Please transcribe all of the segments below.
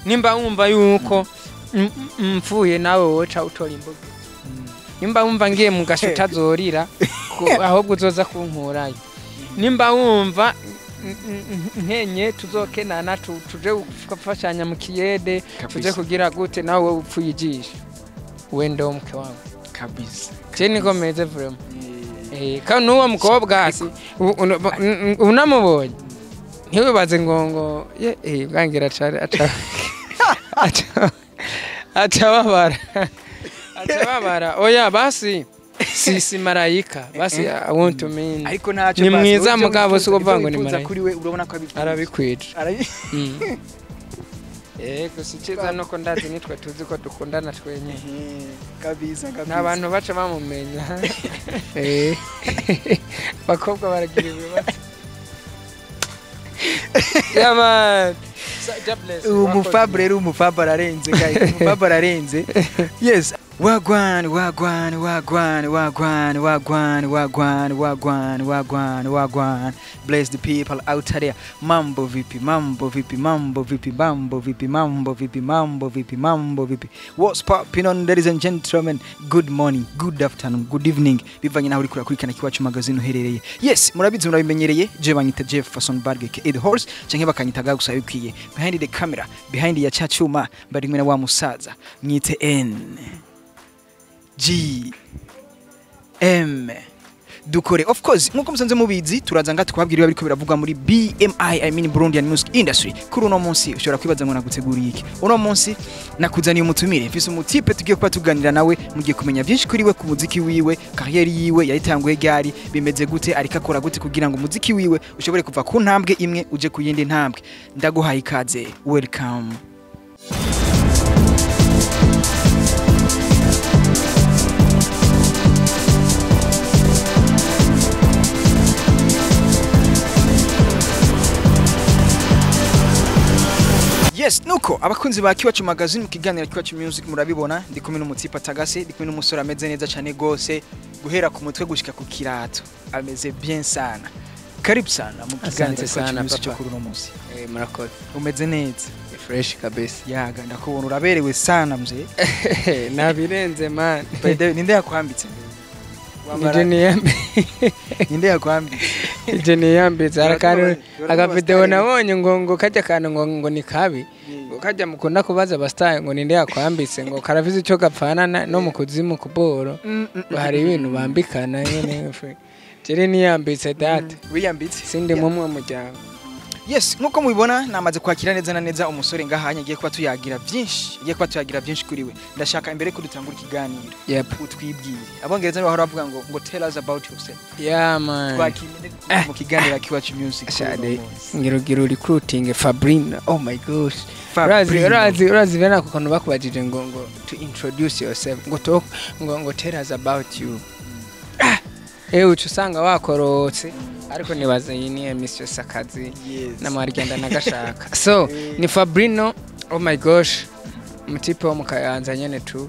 Nimba wumva yuko mfuye nawe woca utora imbuga, nimba wumva ngiye mu gasho utazorira, ahubwo uzoza kunkurayo, nimba wumva nkenye tuzokenana, tuje gufashanya mu kiyede, tuje kugira gute, nawe upfuye ijisho wende wo mke wangu. Je niko meze vraiment. Kandi n'uwo mukobwa hasi unamubonye ntiwibaze ngo ye bwangira aca aca aca babara. Oya basi si marayika basi, I want to mean ariko ntacyo. Ni mwiza mugabo si ukuvuga ngo ni marayika. Kuri we urabona ko abikwije. Arabikwije. Yego, si cyiza nuko ndazi nitwe tuzi ko dukundana twenyine. Kabisa kabisa. Nta bantu baca bamumenya. Bakobwa baragira ibibazo. Yeah man. Umufabure rero, umufabure ararenze guys, umufabure ararenze. Yes. Wagwan wagwan wagwan wagwan wagwan wagwan wagwan wagwan wagwan, bless the people out there. Mambo vipi, mambo vipi, mambo vipi, mambo vipi, mambo vipi, mambo vipi, mambo vipi? What's popping on, ladies and gentlemen? Good morning, good afternoon, good evening, bivanye naho uriko urakurikirana Kiwacu Magazine uherereye. Yes, murabizi, murabimenyereye, je banyita Jefferson Barge aka The Horse, canke bakanyita gusa bikwiye. Behind the camera, behind ya chachuma, bari kumwe na wa musaza mwite N G M dukore. Of course, nkuko musanze mubizi, turaza nga twabwira ibiba biriko biravugwa muri BMI, I mean Burundian Music Industry. Kuri uno munsi ushobora kwibaza ngo naguteguriye iki. Uno munsi nakuzaniye umutumire, mfise umutipe tugiye kuba tuganira nawe, mugiye kumenya byinshi kuri we, ku muziki wiwe, carrière yiwe yayitanguye ryari, bimeze gute, ariko akora gute kugira ngo umuziki wiwe ushobore kuva ku ntambwe imwe uje ku yindi ntambwe. Ndaguhaye ikaze, welcome. Yes, nuko abakunzi ba Kiwacu Magazine, mu kiganiro Kiwacu Music, murabibona ndi kumwe n'umutipa tagase, ndi kumwe n'umusore ameze neza cyane gose, guhera ku mutwe gushika ku kirato ameze bien sana. Karibu sana mu kiganiro Asante Kiwacu sana, Music cyo papa. kuri uno munsi. Murakoze. Umeze neza? Fresh kabisa. Yaga, ndakubona uraberewe sana mzee. Nabirenze man. By the way, ninde yakwambitse? Nije niyambi. Ninde yakwambitse? Nije niyambitse. Hari akantu, Dore akavideo abasitari. nabonye ngo kajya kantu ngo ni kabi, ngo kajya mukunda kubaza abasitari ngo ninde yakwambitse, ngo karavize icyo gapfana no mu kuzimu kuboro, ngo hari ibintu bambikana nyene. Jere niyambitse data. Wiyambitse. Sindi mumwe muryango. Yes, nkuko mubibona namaze kwakira neza na neza umusore ngahanya agiye kuba tuyagira byinshi, agiye kuba tuyagira byinshi kuri we. Ndashaka imbere ko dutangura ikiganiro utwibwire. Abongereza nibo bahora bavuga ngo "Tell us about yourself." Yeah man. Twakire mu kiganiro Kiwacu Music kuri uno Shade munsi. ngira ugira recruiting Fabrina. Oh my gosh. Urazi Fabrino. urazi bene ako kantu bakubajije ngo "To introduce yourself", ngo talk, ngo "Tell us about you". Ah! Uca usanga wakorotse, ariko nibaza iyi ni emisiyo sakazi namwarigenda nagashaka. So ni Fabrino, oh my gosh, umutipe wo mu Kayanza nyene tu.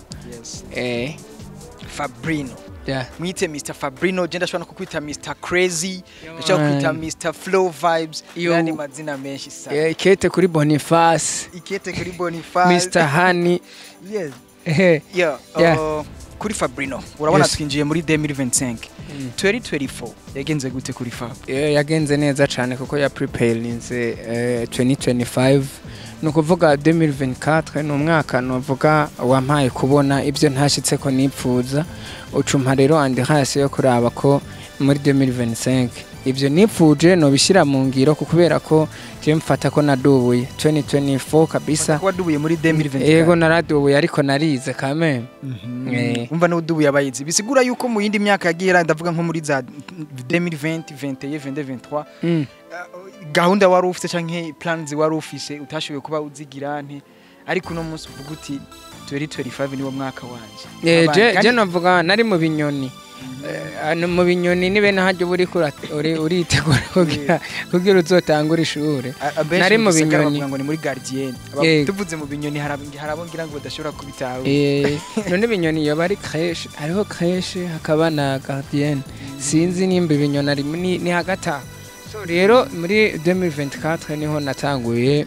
Fabrino. Yeah. Mwite Mr Fabrino, je ndashobora no kukwita Mr Crazy, ndashobora kukwita Mr Flow Vibes, Yo. n'andi mazina menshi sana. Ikete kuri Boniface. Ikete kuri Boniface. Mr Honey. Yes. Yeah, kuri Fabrino urabona twinjiye muri 2025. 2024 yagenze gute kuri Fab? Yagenze neza cyane kuko ya preparinze 2025, ni ukuvuga 2024 ni umwaka nuvuga wampaye kubona ibyo ntashyitse ko nipfuza, ucumpa rero andi hasi yo kuraba ko muri 2025 ibyo nipfuje nobishyira mu ngiro, kubera ko je mfata ko nadubuye 2024 kabisa. Ko wadubuye muri 2024? Yego, naradubuye ariko narize kameme. Umva, n'udubuye abayizi, bisigura yuko mu yindi myaka yagiye, ndavuga nko muri za 2020, 21, 22, 23, gahunda wari ufite canke plans wari ufise utashoboye kuba uzigira nte, ariko uno munsi uvuga uti 2025 niwo mwaka wanje. Je je novuga nari mu binyoni. Hano mu binyoni ni bene hajya uba uriko uritegura kugira uzotangure ishure. Abenshi Nari mu gisagara binyoni. bavuga ngo ni muri gardienne. Tuvuze mu binyoni hari abo ngira ngo badashobora kubitahura. None ibinyoni yoba ari crèche, hariho crèche hakaba na gardienne, sinzi nimba ibinyoni ari ni hagati aho. So rero muri 2024 niho natanguye,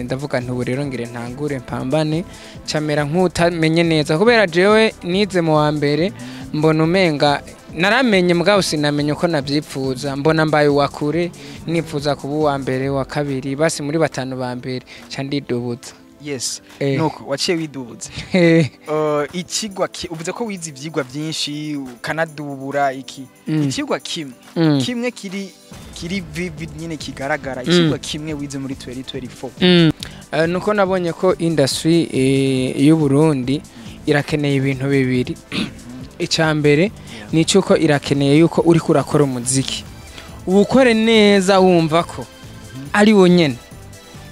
ndavuga nti ubu rero ngire ntangure mpambane, camera nk'utamenye neza, kubera jewe nize mu wa mbere, mbona umenga naramenye, mugabo sinamenye uko navyipfuza. Mbona mbaye uwa kure, nipfuza kuba uwa mbere, wa kabiri, basi muri batanu ba mbere, ca ndidubuza. Nuko waciye widubuza. Ikigwa uvuze ko wize ivyigwa byinshi ukanadubura iki, ikigwa kimwe, kimwe kiri vivid nyine kigaragara, ikigwa kimwe wize muri 2024? Nuko nabonye ko industry y'u Burundi irakeneye ibintu bibiri. Icya mbere ni cyuko irakeneye yuko uriko urakora umuziki uwukore neza, wumva ko ari wo nyene,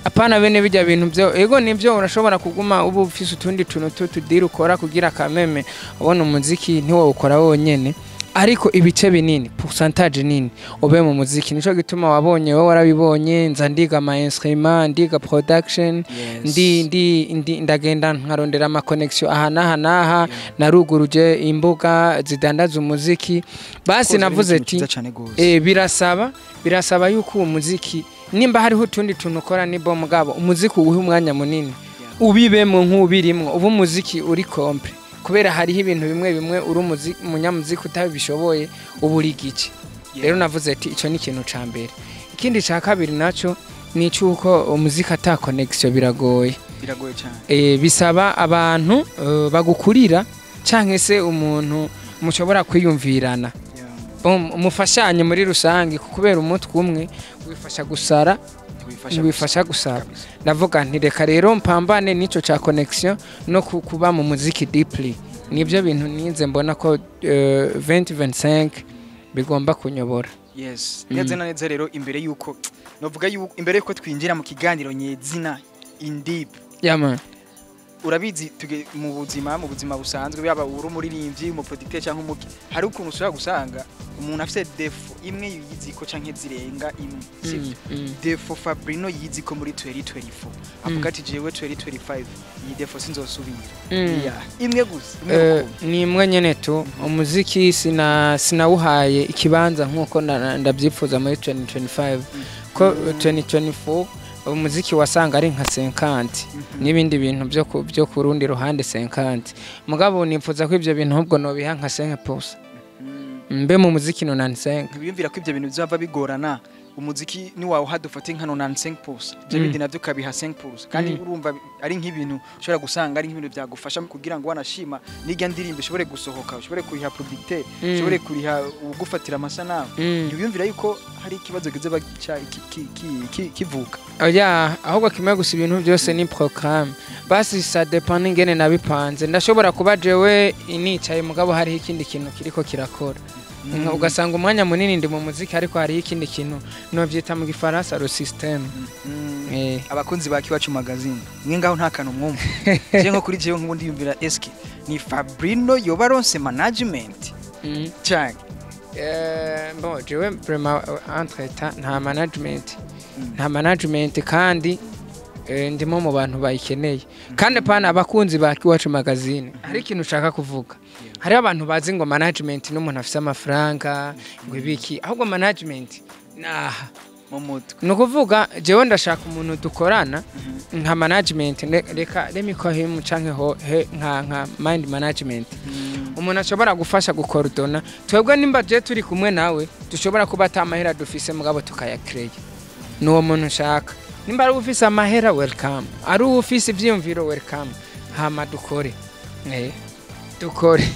apana bene bijya bintu byo. Ego, nibyo, urashobora kuguma uba ufise utundi tuntu tutudiri ukora kugira kameme ubona umuziki ntiwawukora wonyene, ariko ibice binini, pourcentage nini, ube mu muziki. Nico gituma wabonye, wowe warabibonye, nza ndiga ama instrument, ndiga production, ndi ndagenda nkarondera ama connection aha n'aha n'aha, naruguruje imbuga zidandaza umuziki. Basi navuze ati cyane gose. Birasaba yuko uwo muziki, nimba hariho utundi tuntu ukora, nibo mugabo umuziki uwuhe umwanya munini, ubibemwo nk'ubirimwo, uba umuziki uri complet, kubera hariho ibintu bimwe bimwe uri umunyamuziki utabishoboye uba uri igice. Rero navuze ati icyo ni ikintu ca mbere. Ikindi ca kabiri naco ni icy'uko umuziki ata connection biragoye. Biragoye cyane. Bisaba abantu bagukurira canke se umuntu mushobora kwiyumvirana, mufashanye muri rusange, kubera umutwe umwe wifasha gusara. Wifasha. Wifasha gusara. Kabisa. Ndavuga nti reka rero mpambane n'ico ca connection no kuba mu muziki deeply. Nibyo bintu nize, mbona ko 2025 bigomba kunyobora. Yes, neza na neza. Rero imbere yuko novuga yuko imbere yuko twinjira mu kiganiro nyezina in deep, Yeah man. urabizi mu buzima busanzwe, yaba uri umuririmbyi, umuproducteur cyangwa umuki, hari ukuntu ushobora gusanga umuntu afite défaut imwe yiziko canke zirenga imwe, sivyo? Défaut Fabrino yiziko muri 2024, avuga ati jewe 2025 iyi défaut sinzosubira. Yeah. Imwe gusa, imwe rukumbi. Ni imwe nyene tu: umuziki sinawuhaye ikibanza nkuko ndabyifuza muri 2025, ko 2024 umuziki wasanga ari nka 50 n'ibindi bintu byo ku rundi ruhande 50, mugabo nifuza ko ivyo bintu ahubwo nobiha nka 5%, mbe mu muziki 95. Ntibiyumvira ko ibyo bintu bizava bigorana? Umuziki ni wawe hadufate nka 95%, ibyo bindi navyo ukabiha 5%, kandi urumva ari nk'ibintu ushobora gusanga ari nk'ibintu byagufasha kugira ngo wanashima n'irya ndirimbo ishobore gusohoka, ushobore kuriha producteur, ushobore kuriha ugufatira amasanamu. Ntibiyumvira yuko hari ikibazo kizoba kivuka? Oya, ahubwo kimwe gusa, ibintu byose ni programme. Basi ça dépend n'ingene nabipanze. Ndashobora kuba jewe nicaye, mugabo hariho ikindi kintu kiriko kirakora. Ugasanga umwanya munini ndi mu muziki, ariko hariho ikindi kintu novyita mu gifaransa le système. Abakunzi ba Kiwacu Magazine, mwe ngaho nta kantu mwumva? Je nko kuri jewe nk'ubundi yumvira eske ni Fabrino yoba aronse management cyane? Bon, jewe vraiment, entre temps nta management, nta management, kandi ndimo mu bantu bayikeneye. Kandi pana abakunzi ba Kiwacu Magazine, hari ikintu ushaka kuvuga. Hariho abantu bazi ngo management n'umuntu afise amafaranga, ngo ibiki. Ahubwo management naha mu mutwe. Ni ukuvuga jewe ndashaka umuntu dukorana nka management, reka let me call him canke ho he, nka mind management, umuntu ashobora gufasha gukorodona twebwe. Nimba je turi kumwe nawe, dushobora kuba ata mahera dufise, mugabo tukayakreye. Nuwo muntu nshaka. Nimba ari ufise amahera, welcome; ari ufise ivyiyumviro, welcome. Hama dukore, dukore.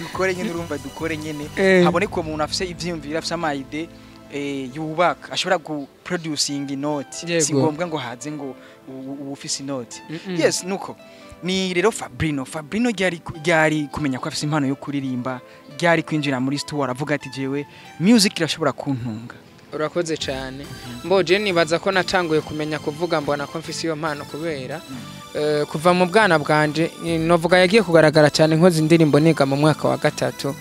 Dukore nyine, urumva, dukore nyine. Haboneka uwo muntu afise ivyiyumviro, afise ama idées yubaka, ashobora gu producing inoti. Si ngombwa ngo haze ngo uba ufise inoti. Yes, nuko ni rero Fabrino ryari kumenya ko afise impano yo kuririmba, ryari kwinjira muri store avuga ati jewe music irashobora kuntunga? Urakoze cyane. Mboje nibaza ko natanguye kumenya kuvuga mbona ko mfise iyo mpano, kubera kuva mu bwana bwanje, novuga yagiye kugaragara cyane nkoze indirimbo niga mu mwaka wa gatatu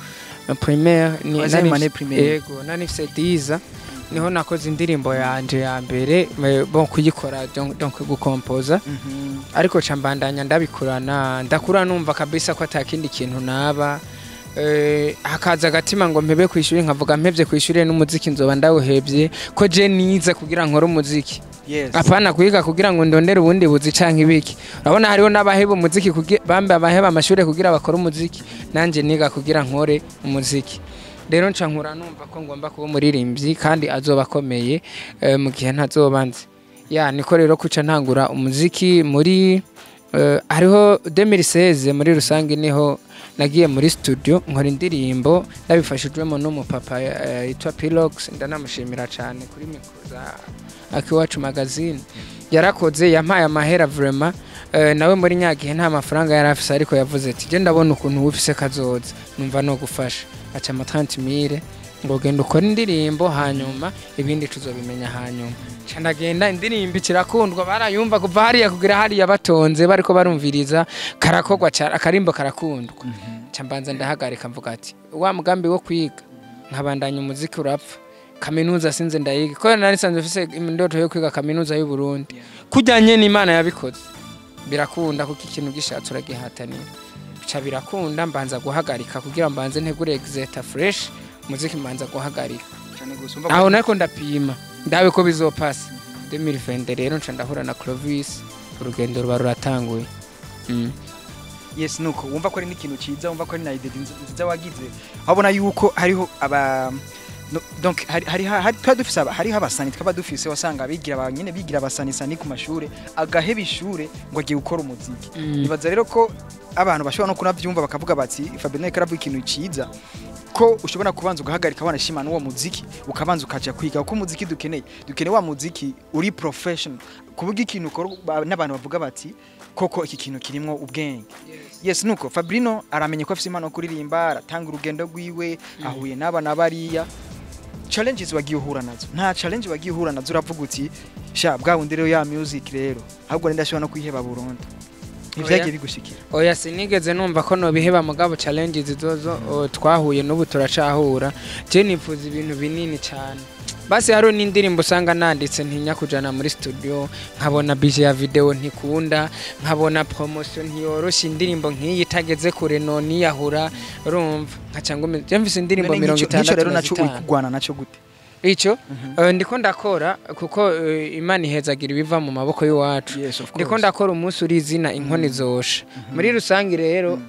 primaire. Ni Troisième année primaire. Yego, nari mfise 10, niho nakoze indirimbo yanje ya mbere, bon, kuyikora, donc gukompoza. Ariko ca mbandanya ndabikurana, ndakura numva kabisa ko atakindi kintu naba. Hakaza agatima ngo mpebe kwishuri, nkavuga mpevye kwishuri n'umuziki nzoba ndawuhevye, ko je nize kugira nkore umuziki, apana kwiga kugira ngo ndondere ubundi buzi canke ibiki. Urabona hariho n'abaheba umuziki bambe abaheba amashure kugira bakore umuziki, nanje niga kugira nkore umuziki. Rero nca nkura numva ko ngomba kuba umuririmbyi kandi azoba akomeye mu gihe ntazoba nzi. Ya, niko rero kuca ntangura umuziki muri hariho 2016 muri rusange, niho nagiye muri studio nkora indirimbo ndabifashijwemo n'umupapa yitwa Pilox. Ndanamushimira cyane kuri mikoro za Akiwacu Magazine, yarakoze, yampaye amahera vraiment. Nawe muri nyagihe nta mafaranga yari afise, ariko yavuze ati: "Je ndabona ukuntu wufise kazoza, numva no gufasha." Aca ama 30 mille ngo: "Genda ukore indirimbo, hanyuma ibindi tuzobimenya hanyuma." Nca ndagenda, indirimbo ikirakundwa, barayumva kuva hariya kugira hariya, batonze bariko barumviriza, karakogwa cyane, akarimbo karakundwa. Nca mbanza ndahagarika, mvuga ati wa mugambi wo kwiga nkabandanya umuziki urapfa, kaminuza sinze ndayiga, ko nari nsanzwe mfise indoto yo kwiga kaminuza y'u Burundi. Kujyanye n'Imana yabikoze birakunda, kuko ikintu gishatse uragihatanira, bica birakunda. Mbanza guhagarika kugira mbanze ntegure exeta fresh, umuziki mbanza guhagarika. Cyane gusa umva. Aho nariko ndapima ndabe ko bizopasa. 2020 rero nca ndahura na Clovis, urugendo ruba ruratanguye. Yes, nuko wumva ko ari n'ikintu cyiza, wumva ko ari na idée nziza wagize, wabona yuko hariho aba no, donc hari twari dufise hariho abasani twaba dufise, wasanga bigira ba nyine bigira abasanisani ku mashure, agaheba ishure ngo agiye gukora umuziki. Nibaza rero ko abantu bashobora no kunavyumva bakavuga bati: "Fabien karavuga ikintu ciza, ko ushobora kubanza ugahagarika wanashima n'uwo muziki, ukabanza ukaja kwiga," kuko umuziki dukeneye wa muziki uri professional, kuvuga ikintu ukora n'abantu bavuga bati: "Koko iki kintu kirimwo ubwenge." Yes, nuko Fabrino aramenye ko afise impano yo kuririmba, aratanga urugendo rwiwe, ahuye n'aba na bariya. Challenges wagiye uhura nazo, nta challenge wagiye uhura nazo uravuga uti: "Sha, bwa wundi rero ya music rero ahubwo ndashobora no kwiheba burundu"? Ntivyagiye bigushikira? Oya, sinigeze numva ko nobiheba, mugabo challenges zozo twahuye n'ubu turacahura. Je nifuza ibintu binini cyane. Basi hariho n'indirimbo usanga nanditse ntinya kujana muri studio, nkabona budget ya video ntikunda, nkabona promotion ntiyoroshye, indirimbo nk'iyi itageze kure noniyahura. Urumva nkaca ngume je mfise indirimbo None mirongo nk'ico itandatu rero na naco uri zitanu. kugwana naco gute? Ico ndiko ndakora kuko Imana ihezagira ibiva mu maboko y'iwacu. Yes, of Ndiko course. ndakora, umunsi uri izina inkoni zosha. Muri rusange rero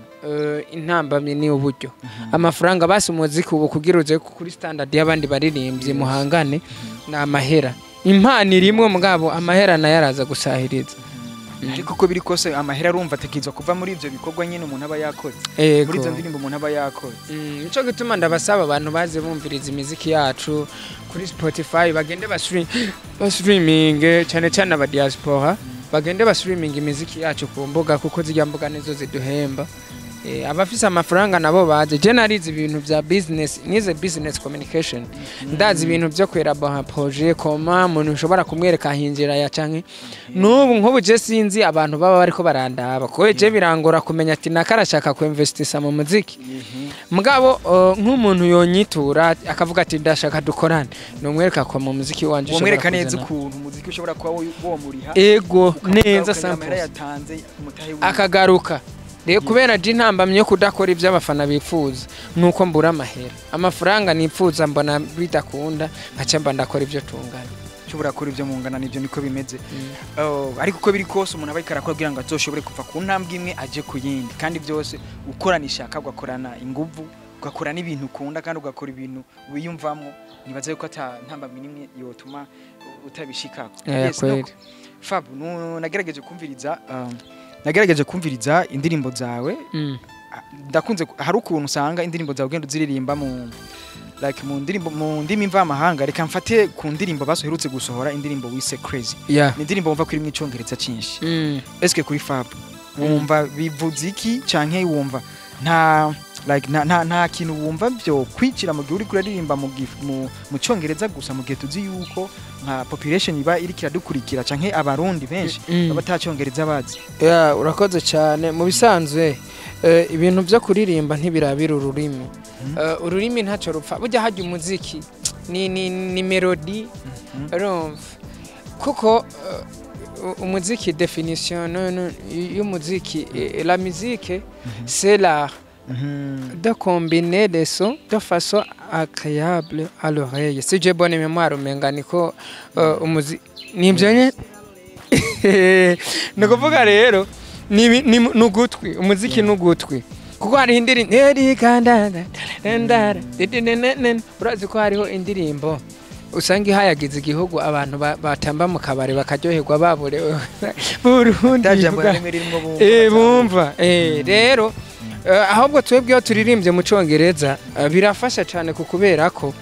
intambamyi ni uburyo, amafaranga. Basi umuziki ubu kugira uze kuri standard y'abandi baririmbyi muhangane ni amahera. Impano irimwe, mugabo amahera nayo araza gusahiriza. Ariko uko biri kose amahera arumva atekerezwa kuva muri ivyo bikorwa nyine umuntu aba yakoze, muri izo ndirimbo umuntu aba yakoze. Nico gituma ndabasaba abantu baze bumviriza imiziki yacu kuri Spotify, bagende basitreaming, cyane cyane aba diaspora bagende basitreaming imiziki yacu ku mbuga, kuko zirya mbuga nizo ziduhemba. Abafise amafaranga nabo baze. Je narize ibintu vya business, nize business communication, ndazi ibintu vyo kwelabora projet, koma umuntu ushobora kumwereka hinjira ya canke n'ubu nk'ubu je sinzi abantu baba bariko barandaba, kuko je birangora kumenya ati nakarashaka kuinvestisa mu muziki. Mugabo nk'umuntu yonyitura akavuga ati: "Ndashaka dukorane," numwereka ko mu muziki wanje ushobora Wamwereka neza kuzana ukuntu umuziki ushobora kuba womuriha, ego ukavuga neza ukamenya amahera 100%. Yatanze umutahe wiwe. Akagaruka rero kubera je intambamyi yo kudakora ibyo abafana bifuza nuko mbura amahera, amafaranga nipfuza mbona bidakunda, nkaca mba ndakora ibyo tungana. Ushobora gukora ibyo mungana, nibyo niko bimeze. Oh, ariko uko biri kose umuntu aba ariko arakora kugira ngo azoshobore kuva ku ntambwe imwe aje ku yindi, kandi byose ukorana ishaka, ugakorana inguvu, ugakora n'ibintu ukunda kandi ugakora ibintu wiyumvamo, nibaza yuko ata ntambamyi n'imwe yotuma utabishikako. Yeah, kweli. Nuko, Fab, nagerageje kumviriza indirimbo zawe. Ndakunze hari ukuntu usanga indirimbo zawe ugenda uziririmba mu like mu ndirimbo mu ndimi mvamahanga. Reka mfate ku ndirimbo basoherutse gusohora, indirimbo wise Crazy. Ni indirimbo wumva ko irimo icongereza cyinshi. Eske kuri Fab wumva bivuze iki, canke wumva nta like nta kintu wumva byo kwicira mu gihe uri kuraririmba mu congereza gusa, mu gihe tuzi yuko nka population iba iriko iradukurikira canke abarundi benshi baba ata congereza bazi? Yeah, urakoze cyane. Mu bisanzwe ibintu byo kuririmba ntibirabira ururimi. Ururimi ntacyo rupfa. Burya hajya umuziki ni melody, urumva kuko umuziki, définition no, y'umuziki, la musique c'est l'art. De combiner les sons de façon agréable à l'oreille. Si j'ai bonne mémoire, umenga niko umuzi nibyo nye ni ukuvuga rero ni ugutwi, umuziki ni ugutwi, kuko hariho indirimbo, urazi ko hariho indirimbo usanga ihayagiza igihugu, abantu batamba mu kabari bakaryoherwa, baborewe Burundi. Jambo na rimwe ririmo bumva. Bumva rero ahubwo twebwe iyo turirimbye mu Congereza birafasha cyane, ku kubera ko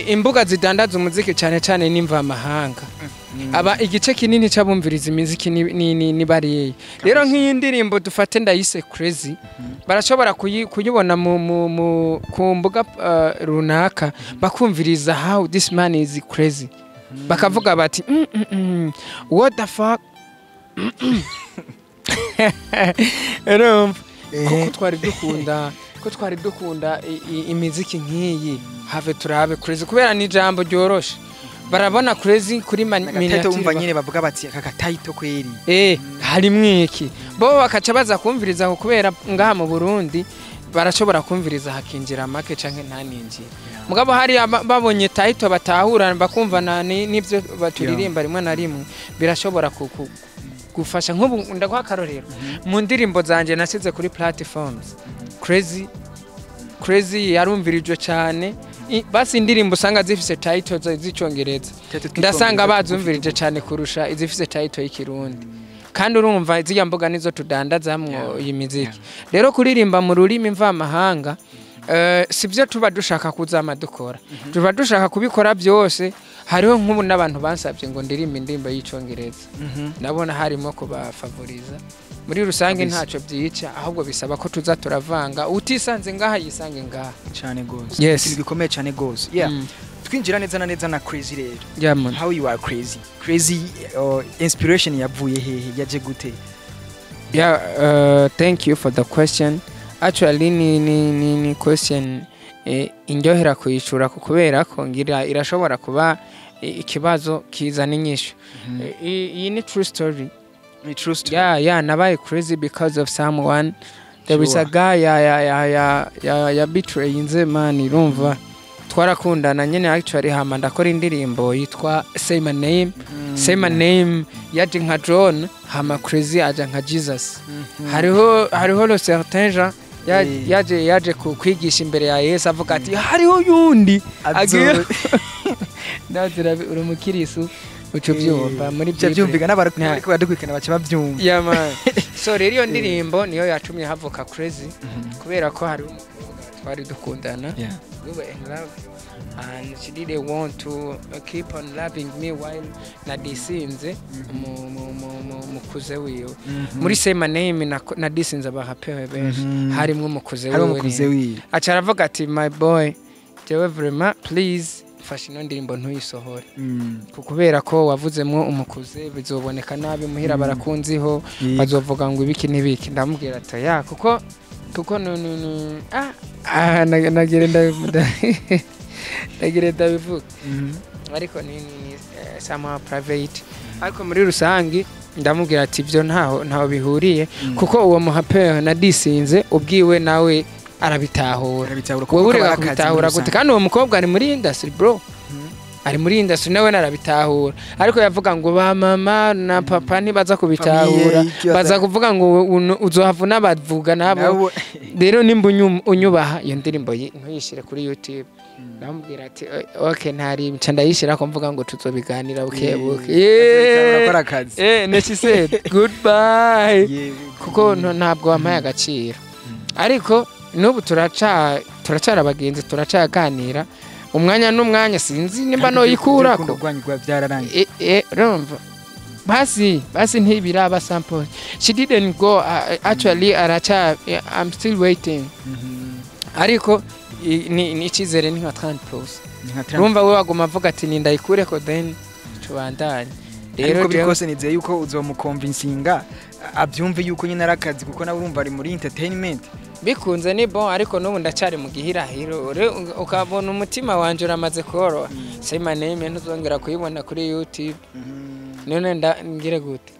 imbuga zidandaza umuziki cyane cyane n'imvamahanga, aba igice kinini c'abumviriza imiziki ni bariya. Rero nk'iyi ndirimbo dufate ndayise Crazy, barashobora kuyibona mu ku mbuga runaka, bakumviriza how this man is crazy, bakavuga bati what the fuck." Urumva kuko twari dukunda imiziki nk'iyi, have turabe crazy, kubera ni ijambo ryoroshe, barabona crazy kuri Agatitle miniature. Wumva nyene bavuga bati aka gatitle kweri. Harimwo iki? Bo bakaca baza kumviriza aho, kubera ngaha mu Burundi barashobora kumviriza hakinjira make canke ntaninjire, mugabo hariya babonye title batahura, bakumva n'ivyo baturirimba, rimwe na rimwe birashobora gufasha. Nk'ubu ndaguha akarorero, mu ndirimbo zanje nasize kuri platforms, Crazy, Crazy yarumvirijwe cyane. Basi indirimbo usanga zifise title z'icongereza Title ndasanga tw'icongereza. bazumvirije cyane kurusha izifise title y'Ikirundi. Kandi urumva ziriya mbuga nizo tudandazamwo iyi miziki. Rero kuririmba mu rurimi mvamahanga sibyo tuba dushaka kuzama dukora, tuba dushaka kubikora byose. Hariho nk'ubu n'abantu bansabye ngo ndirimbe indirimbo y'Icongereza, ndabona harimo kubafavoriza muri rusange. Ntacyo byica, ahubwo bisaba ko tuza turavanga, utisanze ngaha yisange ngaha. Cyane gose. Yes. Ikintu gikomeye cyane gose, yeah. Twinjira neza na neza na Crazy rero. Yeah, man. How you are crazy, crazy, inspiration yavuye hehe, yaje gute? Yeah, thank you for the question. Actually ni question indyohera kuyishura, kubera ko ngira irashobora kuba ikibazo kizana inyishu. Iyi ni true story. Ni true story. Yeah, nabaye crazy because of someone. There is a guy ya betrayinze man, irumva. Twarakundana nyene actually, hama ndakora indirimbo yitwa Say My Name. Say My Name yaje nka John, hama Crazy aja nka Jesus. Hariho le certain Jean yaje kwigisha imbere ya Yesu, avuga ati hariho yundi agiye. Ndazira uri umukirisu, uca ubyumva muri Bica Bible. Byumvikana, n'abariko baradukurikirana baca babyumva. Yeah, man. So rero iyo ndirimbo niyo yatumye havuka Crazy, kubera ko hari umukobwa twari dukundana. We were in love and she didn't want to keep on loving me while nadisinze mukuze wiwe. Muri Say My Name nadisinze abahapewe benshi, harimwo umukuze Hari wiwe. umukuze Rero. Wiwe. Aca aravuga ati my boy, jewe vraiment please fasha ino ndirimbo ntuyisohore, kubera ko wavuzemwo umukuze bizoboneka nabi muhira, barakunziho, bazovuga ngo ibiki n'ibiki. Ndamubwira ati ya kuko no no no nagire ndagire ndabivuga, ariko ni somehow private. Ariko muri rusangi ndamubwira ati ibyo ntaho bihuriye, kuko uwo muhapeur nadisinze ubwiwe nawe arabitahura. Arabitahura kuko Wowe kaba ureka ari akazi muri kubitahura gute? rusange. Kandi uwo mukobwa ari muri industry, bro, ari muri industry, nawe narabitahura, ariko yavuga ngo ba mama na papa ntibaza kubitahura. Famille, iki Baza kuvuga ngo uzohava unabavuga nabo. Rero nimba unyubaha, iyo ndirimbo ntuyishyire kuri YouTube. Ndamubwira ati okay, ntari nca ndayishyira ko mvuga ngo tuzobiganira buke buke. Azobitahura ko ari akazi. Ne she said goodbye, kuko ntabwo wampaye agaciro. Ariko n'ubu turacara abagenzi, turacaganira umwanya n'umwanya, sinzi nimba Ariko noyikurako. urukundo rwanyu rwa byararangiye. Urumva basi ntibiraba sample. She didn't go, actually araca, I'm still waiting. Ariko ni icyizere ni nka 30%. Ni nka Trump. Urumva we waguma avuga ati nindayikureko, then tubandanye rero. Ariko biri kose nizeye yuko uzomukonvinsinga abyumve yuko nyine ari akazi, kuko nawe urumva ari muri entertainment. Bikunze ni bon, ariko n'ubu ndacyari mu gihirahiro. Ukabona umutima wanje uramaze koroha. Say My Name ntuzongera kuyibona kuri YouTube. None ngire gute?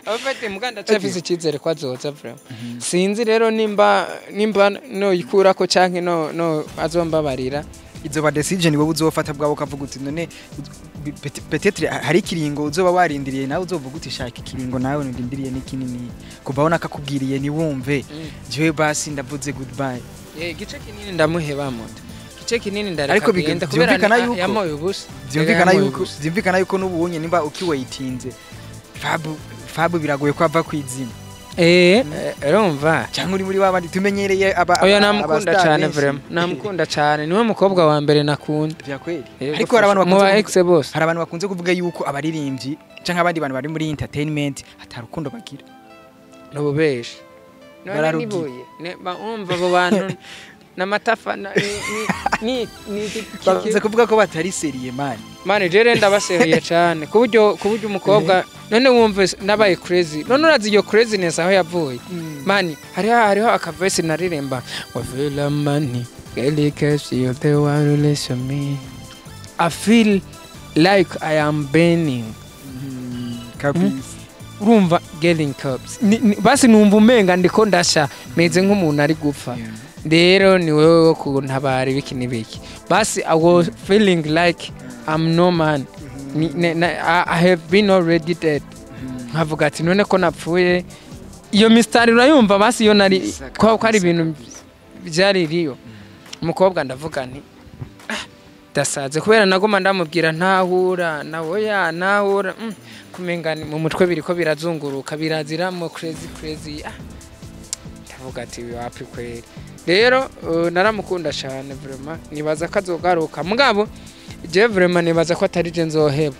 Abafite muganda cyafise icyizere ko azoza vraiment. Sinzi rero nimba no yikurako canke no azombabarira. Izoba decision wowe uzofata bwawe, ukavuga uti none peut-être hari ikiringo uzoba warindiriye, nawe uzovuga uti shaka ikiringo nawe ndindiriye ni kinini kuva aho nakakubwiriye ntiwumve, jewe basi ndavuze goodbye. Igice kinini ndamuheba moto, igice kinini ndareka Ariko agenda kubera vyumvikana yuko- yamoye ubusa. Vyumvikana Yamoye yuko ubusa. Vyumvikana yuko n'ubunye nimba ukiwaitinze Fabu biragoye ko ava kwizima. Urumva Cyangwa uri muri babandi tumenyereye aba Oya, namukunda aba star cyane benshi. Vraiment namukunda cyane, niwe mukobwa wa mbere nakunda. Vya kweli? Yego, Ariko hari abantu mu ba bakunze ex bose. Hari abantu bakunze kuvuga yuko abaririmbyi cyangwa abandi bantu bari muri entertainment atarukundo bagira. Nububeshi none. Bararugira. Nibuye. Umva abo bantu n'amatafa ni Bakunze kuvuga ko batari sérieux, man. Mani, jere ndabaseriye cyane ku buryo umukobwa none wumve nabaye crazy. None urazi iyo craziness aho yavuye, mani? Hariho akavesi naririmba ngo feel money girl, cause you the one who listen me, I feel like I am burning. Kabisa. Urumva getting cups. Basi numva umenga ndiko ndasha, meze nk'umuntu ari gupfa. Rero ni wewe wo kuntabara ibiki n'ibiki. Basi I was feeling like I'm no man. I have been already dead. Nkavuga ati none ko napfuye, iyo mistari urayumva? Basi iyo nari ko ari ibintu byari riyo umukobwa, ndavuga nti "Ah, ndasaze," kubera naguma ndamubwira ntahura nawe ya ntahura, kumenga ni mu mutwe biriko birazunguruka, biraziramo crazy crazy. Ndavuga ati wapi kweri. Rero naramukunda cyane vraiment, nibaza ko azogaruka. Mugabo je vraiment nibaza ko atari je nzoheba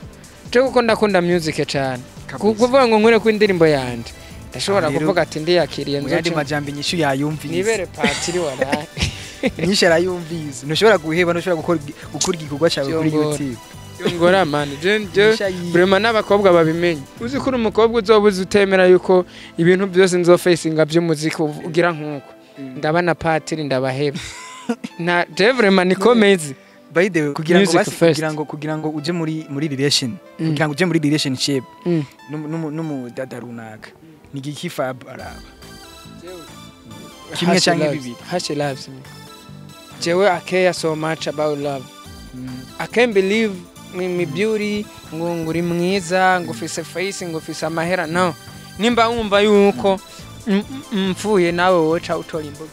je, kuko ndakunda music cyane. Kuvuga ngo nkure ku indirimbo yanje, ndashobora Rero, kuvuga ati ndiyakiriye, mu yandi nzoce majambo inyishu yayumvise. Nibere patiri waraye. Inyishu arayumvise, ntushobora guheba, ntushobora gukora igikorwa cyawe kuri Vyongora. YouTube. Ngora man, je Inyishu vraiment n'abakobwa babimenye. Uzi ko uri umukobwa uzoba uzi utemera yuko ibintu byose nzofacinga by'umuziki ugira nkuko ndabana patiri ndabaheba na je vraiment ni comedy. By the way, kugira ngo Music basi first. kugira ngo uje muri relation, kugira ngo uje muri relationship n'umudada runaka, ni igiki Fab araba, kimwe canke bibiri? How she loves me. Jewe I care so much about love. I can't believe me beauty, ngo uri mwiza, ngo ufise face, ngo ufise amahera. No, nimba wumva yuko mpfuye nawe woca utora imbuga,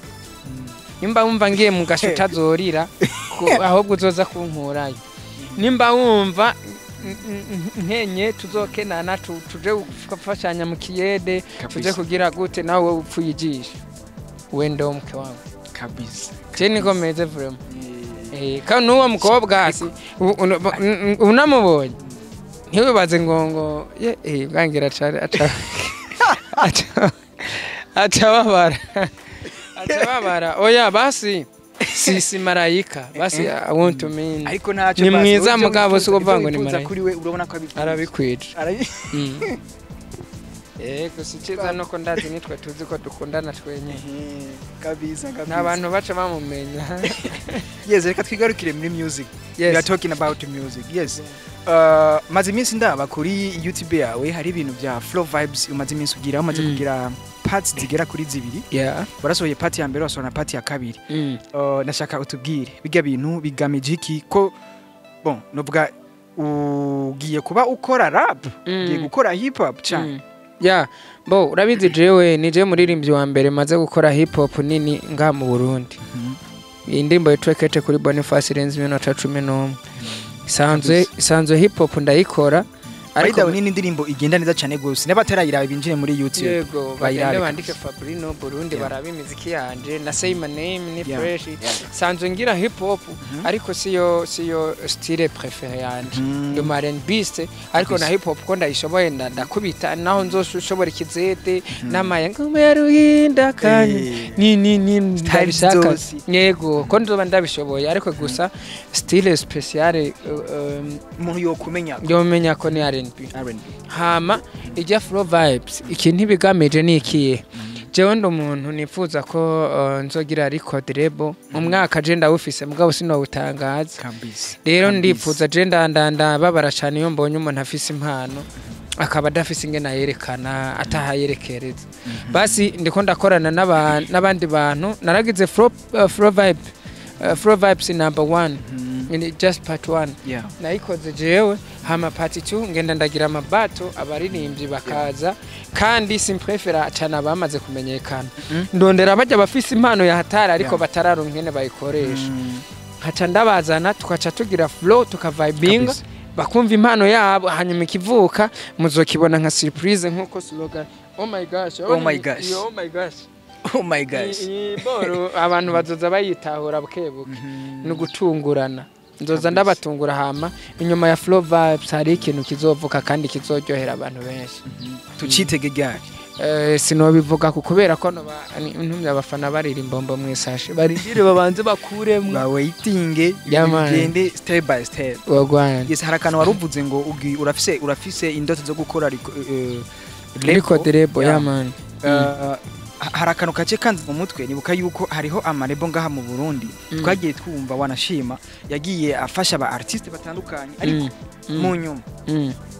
nimba wumva ngiye mu gasho utazorira, ahubwo uzoza kunkurayo, nimba wumva nkenye tuzokenana, tuje gufashanya mu kiyede, tuje Kabisa. kugira gute, nawe wowe upfuye ijisho wende wo mke wangu. Kabisa. Je niko meze vraiment. Kandi n'uwo mukobwa si unamubonye ntiwibaze ngo ye bwangira aca aca babara, aca babara. Oya, basi si marayika, basi I want to mean Ariko ntacyo Ni basi, mwiza, wowe ibyo mugabo si ukuvuga ibyo ngo ni wifuza marayika. Kuri we urabona ko abikwije. Arabikwije. Yego, si cyiza nuko ndazi nitwe tuzi ko dukundana twenyine. Kabisa kabisa. Nta bantu baca bamumenya. Yes, reka twigarukire muri music. Yes. We are talking about music. Yes, maze iminsi ndaba kuri YouTube yawe, hari ibintu bya flow vibes umaze iminsi ugira, umaze kugira parts zigera kuri zibiri. Warasohoye part ya mbere, wasohora na part ya kabiri. Ndashaka utubwire bijya bintu bigamije iki, ko bon novuga ugiye kuba ukora rap, ugiye gukora hip hop cyane? Ya bo, urabizi jewe ni je muririmbyi wa mbere maze gukora hip hop nini ngaha mu Burundi. Iyi ndirimbo yitwa Kete kuri Boniface irenze iminota 11. Isanzwe hip hop ndayikora. Ariko ni indirimbo igenda neza cyane gose, n'abatarayiraba binjire muri YouTube Yego, bayirabe. bagende bandike Fabrino Burundi, barabe imiziki yanje na Say My Name ni fresh. Sanzwe ngira hip hop, ariko siyo style préféré yanje. Ndi umu R&B, ariko na hip hop ko ndayishoboye, ndakubita naho nzoshobora ikizete n'amaya ngoma ya ruhinda kanye ni Style ndabishaka. zose. Yego, ko nzoba ndabishoboye, ariko gusa style spéciale Umuntu yokumenya ko yomenya ko ni R&B. R&B. Hama ijya flow vibes, ikintu ibigamije ni ikihe? Jewe ndi umuntu nifuza ko nzogira record label mu mwaka. Je ndawufise, mugabo sinowutangaza. Kabisa. Rero Kabisa. ndifuza, je ndandanda babara cyane iyo mbonye umuntu afise impano. Akaba adafise ingene ayerekana, atahayerekereza. Basi ndiko ndakorana n'abandi bantu. Naragize flow vibe, flow vibes number one, in just part one. Nayikoze jewe, hama part 2 ngenda ndagira amabato, abaririmbyi bakaza, kandi simprefera cyane abamaze kumenyekana. Ndondera bajya bafise impano ya hatari ariko batararonka ingene bayikoresha, nkaca ndabazana, tukaca tugira flow, tukavibinga, bakumva impano yabo, hanyuma ikivuka muzokibona nka surprise, nkuko slogan "Oh my gosh". Oh my gosh. Iyo "Oh my gosh". Oh my gosh. Iyi boro abantu bazoza bayitahura bukebuke, ni ugutungurana. Nzoza ndabatungura, hama inyuma ya flow vibes hari ikintu kizovuka kandi kizoryohera abantu benshi. Tucitege ryari? Sinobivuga ku kubera ko ntumye abafana barira imbombo mw'isashe, barindire babanze bakuremwo. Ba waiting. Yeah, man. Bigende step by step. Wagwan. Yes, hari akantu wari uvuze ngo urafise indoto zo gukora record label. Yeah. Yeah man. Hari akantu kace kanze mu mutwe, nibuka yuko hariho ama label ngaha mu Burundi twagiye twumva, wanashima yagiye afasha aba artiste batandukanye, ariko mu nyuma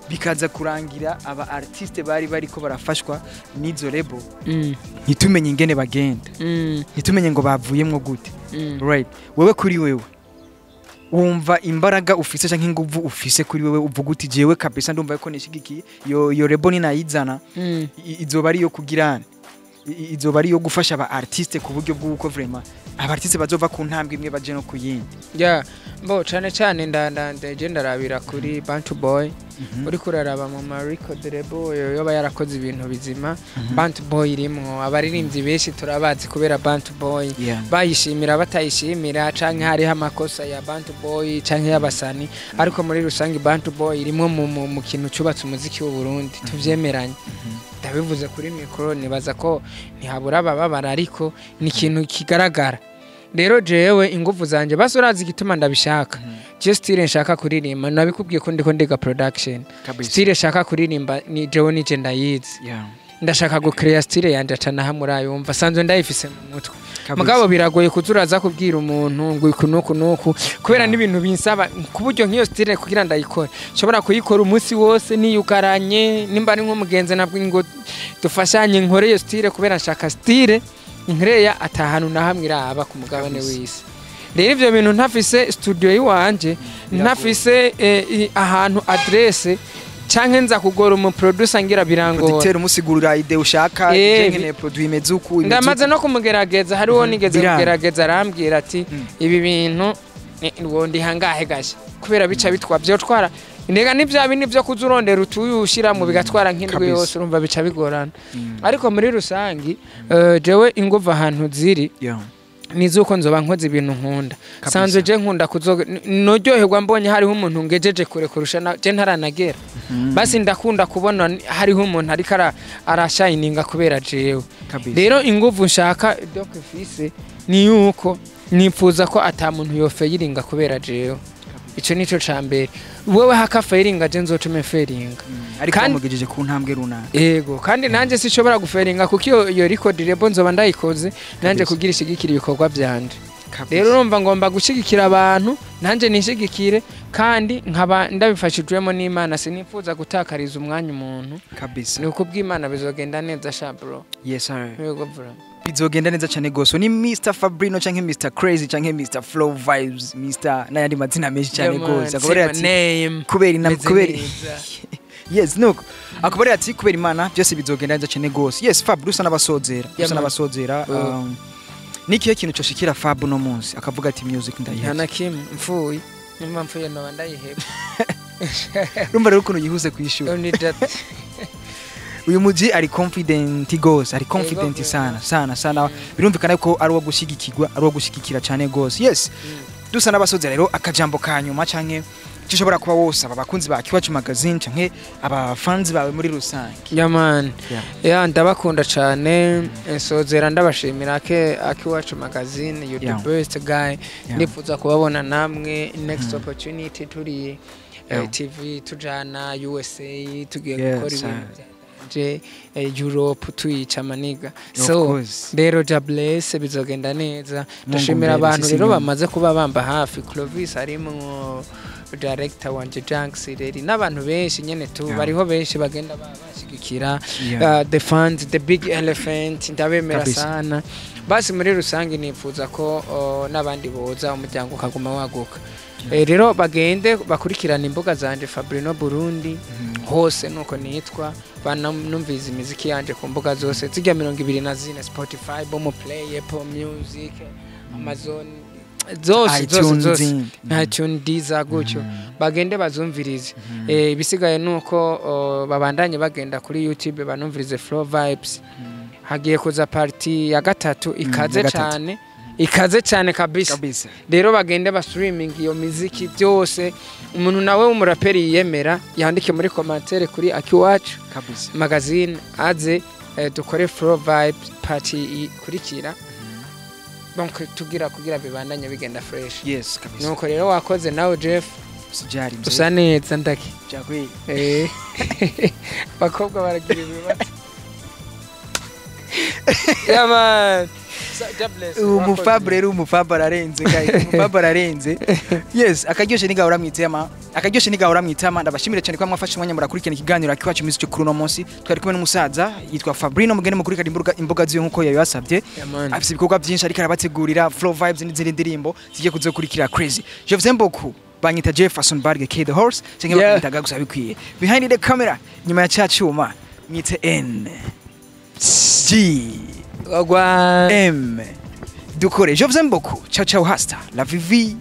bikaza kurangira aba artiste bari bariko barafashwa n'izo label ntitumenye ingene bagenda, ntitumenye ngo bavuyemwo gute. Right, wewe kuri wewe wumva imbaraga ufise canke inguvu ufise kuri wewe, uvuga uti jewe kabisa ndumva yuko nishigikiye iyo label, ninayizana izoba ari iyo kugirana, izoba ari iyo gufasha aba artiste ku buryo bw'uko vraiment aba artiste bazova ku ntambwe imwe baje no ku yindi. Yeah, bo cane cane nda je ndarabira kuri Bantu Boy. Uriko uraraba mu ma record label yoba yarakoze ibintu bizima, Bantu Boy irimwo. Abaririmbyi benshi turabazi kubera Bantu Boy, bayishimira batayishimira, canke hariho amakosa ya Bantu Boy canke y'abasani, ariko muri rusange Bantu Boy irimwo mu kintu cubatse umuziki w'u Burundi. Tuvyemeranye, ndabivuze kuri mikoro, nibaza ko ntihabura abababara, ariko ni ikintu kigaragara. Rero jewe inguvu zanje, basi urazi igituma ndabishaka, je style nshaka kuririmba, nabikubwiye ko ndiko ndiga production. Style nshaka kuririmba ni jewe nije ndayizi. Ndashaka gucreate style yanje, acana hamwe urayumva, sanzwe ndayifise mu mutwe. Mugabo biragoye kuza kubwira umuntu ngo iku nuku nuku, kubera n'ibintu binsaba ku buryo nk'iyo style kugira ndayikore nshobora kuyikora umunsi wose niyugaranye, nimba ari nk'umugenzi nabwo ngo dufashanye nkore iyo style, kubera nshaka style nkereya atahantu na hamwe iraba ku mugabane w'isi. Rero ivyo bintu ntafise studio yiwanje, ntafise ahantu adresse, canke nza kugora umu producer ngira birangora. Producteur umusigurira idée ushaka, je nkeneye produit imeze uku, imeze Ndamaze uku. no kumugerageza, hariho nigeze Biranga. kugerageza, arambwira ati ibi bintu wondi hangahe gasha, kubera bica bitwa vyotwara ndega n'ivya bindi vyo kuza urondera utuye ushiramo bigatwara nk'indwi yose, urumva bica bigorana. Ariko muri rusangi jewe inguvu ahantu ziri nizuko nzoba nkoze ibintu nkunda. Sanzwe je nkunda kuzo noryoherwa mbonye hariho umuntu ngejeje kure kurusha na je ntaranagera. Basi ndakunda kubona hariho umuntu ariko arashininga kubera jewe. Rero inguvu nshaka donc fise ni yuko nifuza ko ata muntu yofeyiringa kubera jewe. Ico nico ca mbere. Wewe hakafayiringa, je nzotume fairinga. Ariko bamugejeje ku ntambwe runaka. Ego, kandi nanje sinshobora gufailinga kuko iyo record label nzoba ndayikoze nanje kugira ishigikira ibikorwa vyanje. Rero urumva ngomba gushigikira abantu, nanjye nishigikire, kandi nkaba ndabifashijwemo n'Imana. Sinifuza gutakariza umwanya umuntu. Ni uko bw'Imana bizogenda neza sha bro. Yes sir. Yego bro. Bizogenda neza cyane gose. Ni Mr Fabrino canke Mr Crazy canke Mr Flow Vibes, Mr n'ayandi mazina menshi cyane gose. Akaba ati name kubera ina meze kubera neza. Yes, nuko akaba ati kubera Imana byose bizogenda neza cyane gose. Yes Fab, rusa n'abasozera, Yeah, rusa man. n'abasozera. Ni ikihe kintu coshikira Fab no munsi akavuga ati music Nta ndayihebye? Na kimwe. Mfuye, nimba mfuye noba ndayiheba. Urumva rero ukuntu yihuse kwishura. Only that. Uyu muji ari confident gose, ari confident Yego, sana sana sana. Birumvikana ko ari uwo gushigikirwa, ari uwo gushigikira cyane gose. Yes, dusa n'abasozera rero, akajambo ka nyuma canke icyo ushobora kuba wosaba abakunzi ba Kiwacu Magazine canke abafanzi bawe muri rusange? Yeah man. Yeah. Yeah, ndabakunda cyane. Nsozera ndabashimira ke Akiwacu Magazine, you the best guy. Nifuza kubabona namwe next opportunity turi TV tujana USA tugiye gukora ibintu bya Je Europe tuyica maniga. Of So course. rero Jah bless, bizogenda neza. Ndashimira mbere, abantu sisi rero nyuma. bamaze kuba bamba hafi, Clovis arimwo, director wanje Janks rero, n'abantu benshi nyene tu bariho benshi bagenda bashigikira. The fans, the big elephant, ndabemera sana. Basi muri rusange nifuza ko n'abandi boza, umuryango ukaguma waguka. Rero bagende bakurikirana imbuga zanje, Fabrino Burundi hose nuko nitwa, banumviza imiziki yanje ku mbuga zose zijya 24, Spotify, Boomplay, Apple Music, Amazon, zose zose. iTunes. Zose, iTunes, Deezer, gutyo bagende bazumvirize. Ibisigaye nuko babandanye bagenda kuri YouTube banumvirize Flow Vibes. Hagiye kuza partie ya gatatu ikaze Ya gatatu. cyane, ikaze cyane kabisa. Rero bagende ba streaming iyo miziki byose. Umuntu nawe w'umuraperi yiyemera yandike muri commentaire kuri Akiwacu Magazine, aze dukore Flow Vibes party ikurikira, donc tugira kugira bibandanye bigenda fresh. Yes, kabisa. Nuko rero wakoze nawe Jeff. Sijari mzee. Usa neza ndaki. Jakwe. Bakobwa baragira ibibazo. Yeah man. So, God bless. Umufabure rero, umufabure ararenze guys, umufabure ararenze. Yes, akaryoshe nigahora mwitema, akaryoshe nigahora mwitama. Ndabashimire cyane ko mwafashe umwanya murakurikirana ikiganiro Akiwacu Music kuri uno munsi. Twari kumwe n'umusaza yitwa Fabrino. Mugende mukurikirana imbuga ziwe nkuko yabibasabye. Yeah, man. Afise ibikorwa byinshi ariko arabategurira, Flow Vibes n'izindi ndirimbo zigiye kuzokurikira crazy. Je vous aime beaucoup. Banyita Jefferson Barge K the Horse cyangwa bakanyita gusa bikwiye. Behind the camera, nyuma ya ca cyuma, mwite N G Wagwan. M dukore. Je vous aime beaucoup. Ciao ciao, hasta la vivi.